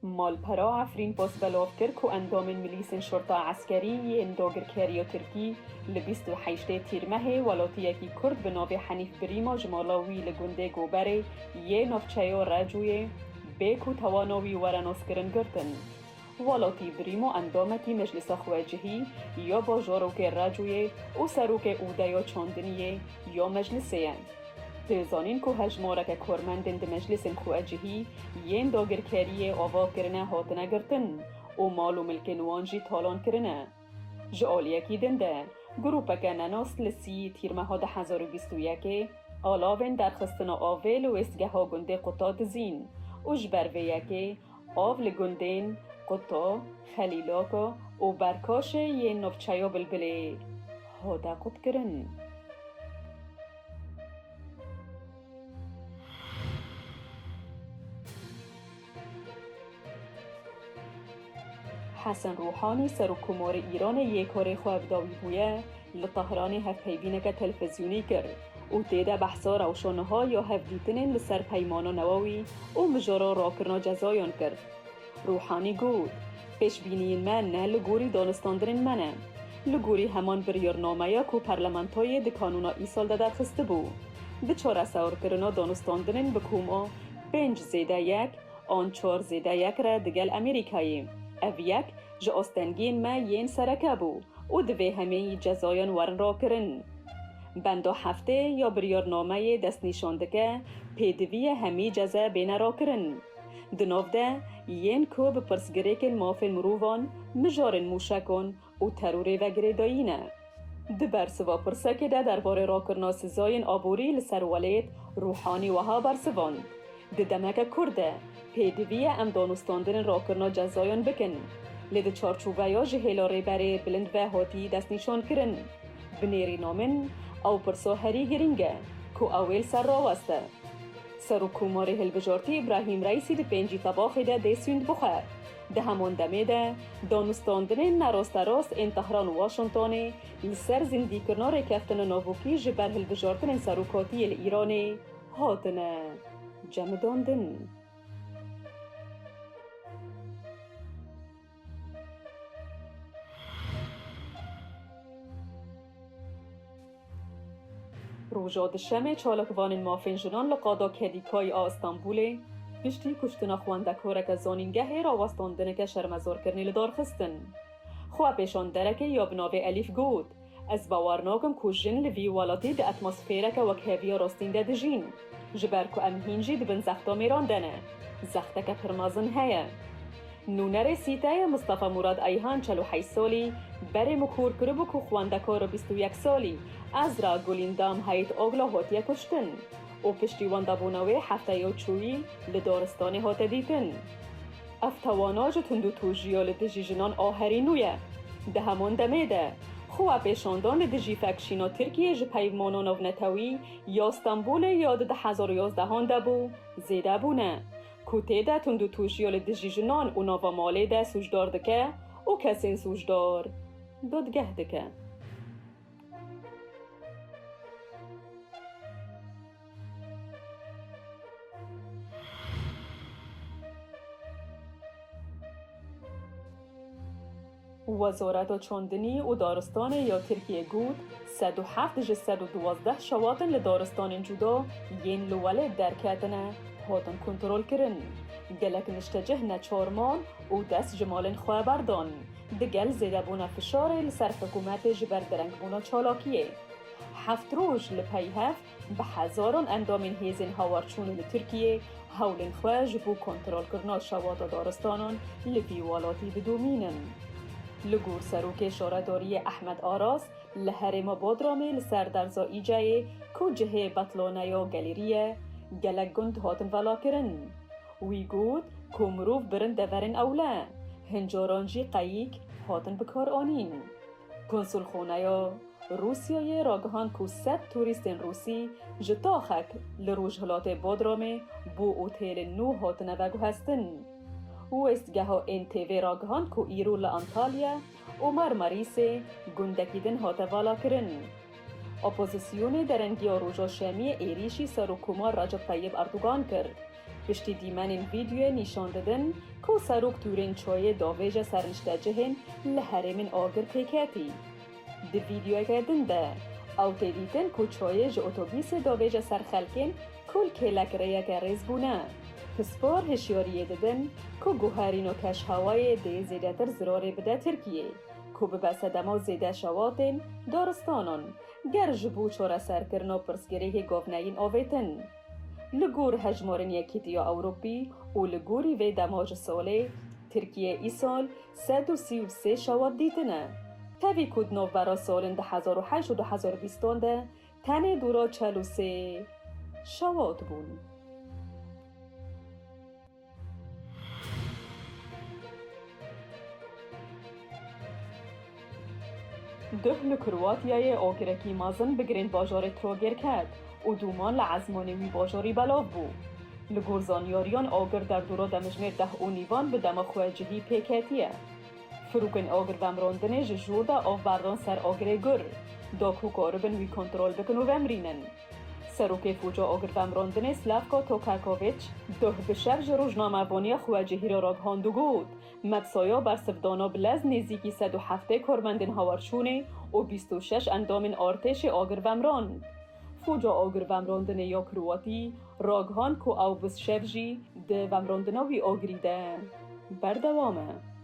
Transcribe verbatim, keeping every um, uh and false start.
Malpera Efrîn Pas belav kir ku endamên milîsên şorta eskerî yên dagirkeriya Tirkî li bîst û heştê Tîrmehê welatiyekî Kurd bi navê Henîf Birîma ji mala wî li gundê Goberê yê navçeya Recûyê bê ku tewana wî were naskirin girtin. Welatî Birîmo endamekî Meclisa Xwecihî ya bajarokê Recûyê û serokê odeya çandiniyê ya Meclisê ye. Tê zanîn ku hejmareke karmendên di meclisên xwecihî yên dagirkeriyê ava kirine hatine girtin û mal û milkên wan jî talan kirine. Ji aliyekî din de, grûpeke nenas li sî Tîrmeha du hezar û bîst û yekê alavên derxistina avê li wêstgeha gundê Quta dizîn û ji ber vê yekê av li gundên Quta, Xelîlaka û Berkaşê yên navçeya Bilbilê hate qutkirin. Hesen Rûhanî, Serokkomarê Îranê yê karê xwe bi dawî bûye, li Tehranê hevpeyvîneke televîzyonî kir û tê de behsa rewşa niha ya hevdîtinên li ser peymana newewî û mijara rakirina cezayan kir. Rûhanî got, Pêşbîniyên me ne li gorî danûstandinên me ne. Li gorî heman biryarnameya ku parlamentoyê di kanûna îsal de derxistibû, bi çareserkirina danûstandinên bi koma pênc zêde yek an çar zêde yek re digel Amerîkayê. Ev yek ji astengiyên me yên sereke bû û divê hemî cezayan werin rakirin. Benda heftê ya biryarnameyê destnîşan dike, pêdivî ye hemî ceze bêne rakirin. Di nav de yên ku bi pirsgirêkên mafên mirovan, mijarên mûşekan û terorê ve girêdayî ne. Di bersiva pirsekê de derbarê rakirina sizayên aborî li ser welêt, Rûhanî wiha bersivand, Di demeke kurt de pêdivî ye em danûstandinên rakirina cezayan bikin, lê di çarçoveya ji hêla Rêberê Bilind ve hatî destnîşankirin. Bi nêrîna min, ew pirsa herî girîng e ku ew ê li ser raweste. Serokkomarê hilbijartî Îbrahîm Reîsî di pêncî Tebaxê de dê sûnd bixwe. Di heman demê de, danûstandinên nerasterast ên Tehran û Washingtonê li ser zindîkirina rêkeftina navokî ji ber hilbijartinên serokatiyê li Îranê hatine cemidandin. Roja Duşemê çalakvanên mafên jinan li qada Kedîkayî a Stenbolê piştî kuştina xwendekareke zanîngehê rawestandineke şermezarkirinê li dar xistin. Xwepêşanderekê ya bi navê Elîf got, Ez bawer nakim ku jin li vî welatî di atmosfereke wekheviya rastîn de dijîn, ji ber ku em hîn jî di bin zexta mêran de ne. Zexteke pir mezin heye. Nûnerê sîteyê Mistefa Murad Eyhan, çel û heşt salî, berê min kor kiribû ku xwendekara bîst û yek salî Ezra Gulîndam Heyt Ogla hatiye kuştin û piştî wendabûna wê hefteya çûyî li daristanê hate dîtin. Ev tewana ji tundûtûjiya li dijî jinan a herî nû ye. Di heman demê de, xwepêşandan li dijî fekşîna Tirkiyê ji Peyvmana Navnetewî ya Stenbolê ya di du hezar û yazdehan de bû, zêde bûne, ku tê de tundûtûjiya li dijî jinan û nava malê de sûcdar dike û kesên sûcdar dadgeh dike. Wezareta Çandinî û Daristanê ya Tirkiyê got, sed û heft ji sed û duwazdeh şewatin li daristanên cuda yên li welêt derketine, hatin kontrolkirin. Gelek niştecih neçar man û dest ji malên xwe berdan. Digel zêdebûna fişarê li ser hikûmetê ji ber direngbûna çalakiyê. Heft roj li pey hev bi hezaran endamên hêzên hawarçûnê li Tirkiyê hewlên xwe ji bo kontrolkirina şewata daristanan li vî welatî didomînin. Li gor serokê şaredariyê Ehmed Aras, li herêma Bodramê li ser derza Îceyê ku cihê betlane ya gelêrî ye, gelek gund hatin velakirin. Wî got ku mirov birin deverên ewle, hin caran jî qeyîk hatin bikaranîn. Konsulxaneya Rûsyayê ragihand ku sed turîstên Rûsî ji taxek li rojhilatê Bodromê bo otêlên nû hatine veguhestin. Wêstgeha N T V ragihand ku îro li Antalya û Marmarîsê gundekî din hate valakirin. Opozisyonê derengiya roja Şemiyê êrîşî Serokkomar Recep Tayyip Erdogan kir. Piştî dîmenên vîdyoyê nîşan didin ku serok tûrên çayê davêje serniştecihên li herêmên agir pêketî. Di vîdyoyeke din de ew tê dîtin ku çayê ji otobîsê davêje ser xelkên ku li kêlek rêyeke rêz bûne. Pispor hişyariyê didin ku guherîna keşhewayê dê zêdetir zirarê bide Tirkiyê, ku bibe sedema zêde şewatên daristanan, ger ji bo çareserkirina pirsgirêkê gavneyên avêtin. Li gor hejmarên Yekîtiya Ewropî û li gorî vê dema ji salê, Tirkiye îsal sed û sî û sê şewat dîtine. Tevî ku di navbera salên du hezar û heşt û du hezar û bîstan de tenê dûra çel û sê şewat bûn. Duh li Kroatiyayê agirekî mezin bi girên bajarê Trogir ket û dûman li ezmanê wî bajarî belav bû. Li gor zanyariyan agir derdora demijnêr deh û nîvan bi dema xwecihî pêketiye. Firokên agir vemrandinê ji jor de av berdan ser agirê gur, da ku karibin wî kontrol bikin û vemrînin. Serokê Foca Agir Vemrandinê Slavko Tokakovic duh bi şev ji rojnamevaniya xwecihî re ragihandû got, Mepsaya bersivdana bi lez nêzîkî sed û heftê karmendên hawarçûnê û bîst û şeş endamên artêşê agir vemrand. Foca Agir Vemrandinê ya Kroatî ragihand ku ew bi şev jî di vemrandina wî agirî de berdewam e.